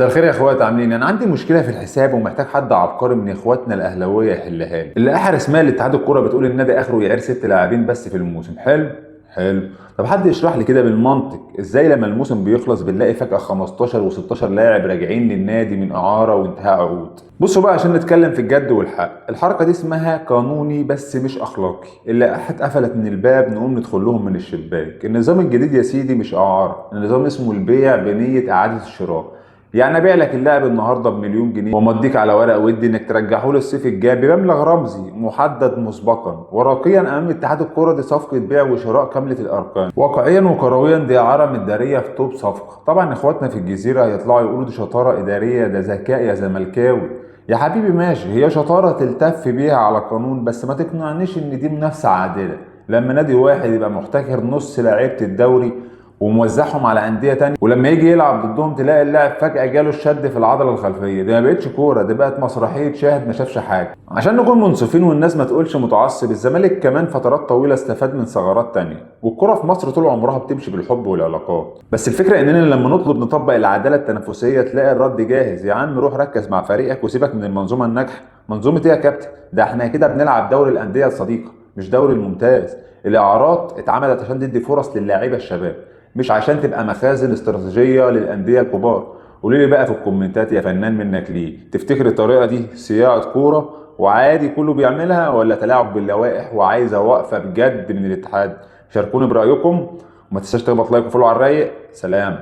مساء الخير يا اخوات، عاملين؟ انا عندي مشكلة في الحساب ومحتاج حد عبقري من اخواتنا الاهلاوية يحلها لي. اللائحة الرسمية لاتحاد الكورة بتقول النادي اخره يعير 6 لاعبين بس في الموسم. حلو حلو. طب حد يشرح لي كده بالمنطق ازاي لما الموسم بيخلص بنلاقي فجأة 15 و16 لاعب راجعين للنادي من اعارة وانتهاء عقود؟ بصوا بقى، عشان نتكلم في الجد والحق، الحركة دي اسمها قانوني بس مش اخلاقي. اللائحة اتقفلت من الباب، نقوم ندخل لهم من الشباك. النظام الجديد يا سيدي مش اعارة، النظام اسمه البيع بنية اعادة الشراء. يعني ابيع لك اللاعب النهارده بمليون جنيه ومضيك على ورق ودي انك ترجعه لي الصيف الجاي بمبلغ رمزي محدد مسبقا ورقيا امام اتحاد الكورة. دي صفقة بيع وشراء كاملة الاركان. واقعيا وكرويا دي اعاره متداريه في توب صفقة. طبعا اخواتنا في الجزيرة هيطلعوا يقولوا دي شطارة اداريه، ده ذكاء يا زملكاوي. يا حبيبي ماشي، هي شطارة تلتف بيها على قانون، بس ما تقنعنيش ان دي منافسه عادلة لما نادي واحد يبقى محتكر نص لعيبة الدوري وموزعهم على اندية تانية، ولما يجي يلعب ضدهم تلاقي اللاعب فجاة جاله الشد في العضلة الخلفية. دي ما بقتش كورة، دي بقت مسرحية شاهد ما شافش حاجة. عشان نكون منصفين والناس ما تقولش متعصب، الزمالك كمان فترات طويلة استفاد من ثغرات تانية، والكره في مصر طول عمرها بتمشي بالحب والعلاقات. بس الفكرة اننا لما نطلب نطبق العدالة التنافسية تلاقي الرد جاهز: يا عم روح ركز مع فريقك وسيبك من المنظومة الناجحة. منظومة ايه يا كابتن؟ ده احنا كده بنلعب دوري الاندية الصديقة مش دوري الممتاز. الاعارات اتعملت عشان تدي فرص للاعيبه الشباب، مش عشان تبقى مخازن استراتيجية للاندية الكبار. قولوا لي بقى في الكومنتات يا فنان منك ليه، تفتكر الطريقة دي صياعه كورة وعادي كله بيعملها، ولا تلاعب باللوائح وعايزه وقفه بجد من الاتحاد؟ شاركوني برايكم وما تنساش تخبط like و follow على الرايق. سلام.